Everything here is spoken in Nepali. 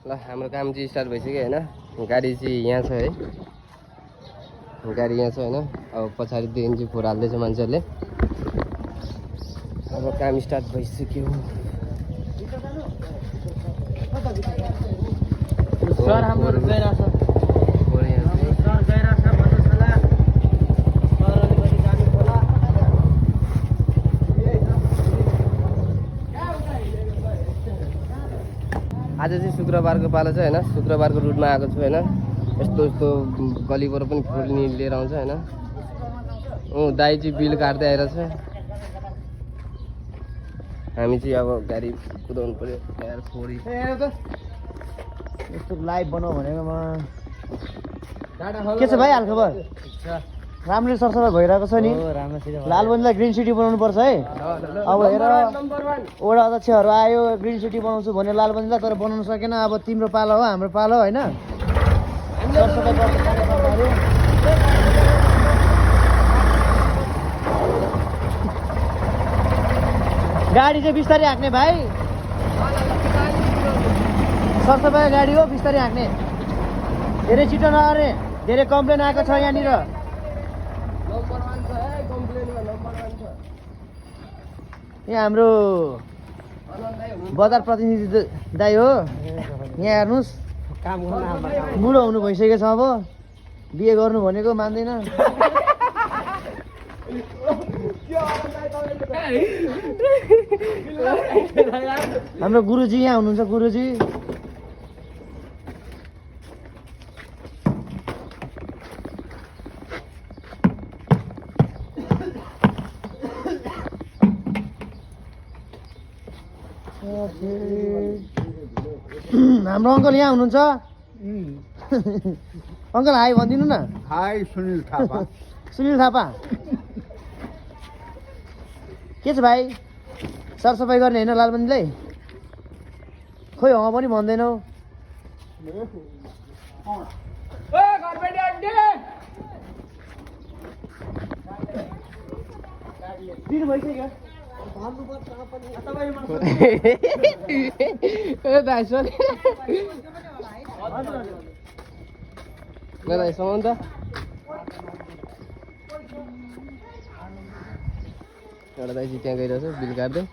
ल हाम्रो काम चाहिँ स्टार्ट भइसक्यो होइन गाडी चाहिँ यहाँ छ है गाडी यहाँ छ होइन अब पछाडिदेखि चाहिँ फोहोर हाल्दैछ मान्छेहरूले अब काम स्टार्ट भइसक्यो सर हाम्रो गइरहेछ आज चाहिँ शुक्रबारको पालो छ होइन शुक्रबारको रुटमा आएको छु होइन यस्तो यस्तो गलीबाट पनि फुर्नी लिएर आउँछ होइन दाइ चाहिँ बिल काट्दै आइरहेछ हामी चाहिँ अब गाडी कुदाउनु पर्यो यार फोरी यस्तो लाइभ बनाऊ भनेको म के छ भाइ हालखबर राम्ररी सरसफाइ भइरहेको छ नि लालबन्दीलाई ग्रिन सिटी बनाउनु पर्छ है अब हेर वडा अध्यक्षहरू आयो ग्रिन सिटी बनाउँछु भने लालबन्दीलाई तर बनाउनु सकेन अब तिम्रो पालो हो हाम्रो पालो होइन सरसफाइ गर्नु गाडी चाहिँ बिस्तारै हाँक्ने भाइ सरसफाइ गाडी हो बिस्तारै हाँक्ने धेरै छिटो नगर्ने धेरै कम्प्लेन आएको छ यहाँनिर यहाँ हाम्रो बजार प्रतिनिधि दाइ हो यहाँ हेर्नुहोस् बुढो हुनु भइसकेको छ अब बिहे गर्नु भनेको मान्दैन हाम्रो गुरुजी यहाँ हुनुहुन्छ गुरुजी हाम्रो अङ्कल यहाँ हुनुहुन्छ अङ्कल हाई भनिदिनु न हाई सुनिल थापा सुनिल थापा के छ भाइ सरसफाइ गर्ने होइन लालबन्दीलाई खोइ पनि भन्दैनौ दिनु भइसक्यो मलाई समाउनु त एउटा दाइ चाहिँ त्यहाँ गइरहेछ बिल काट्दै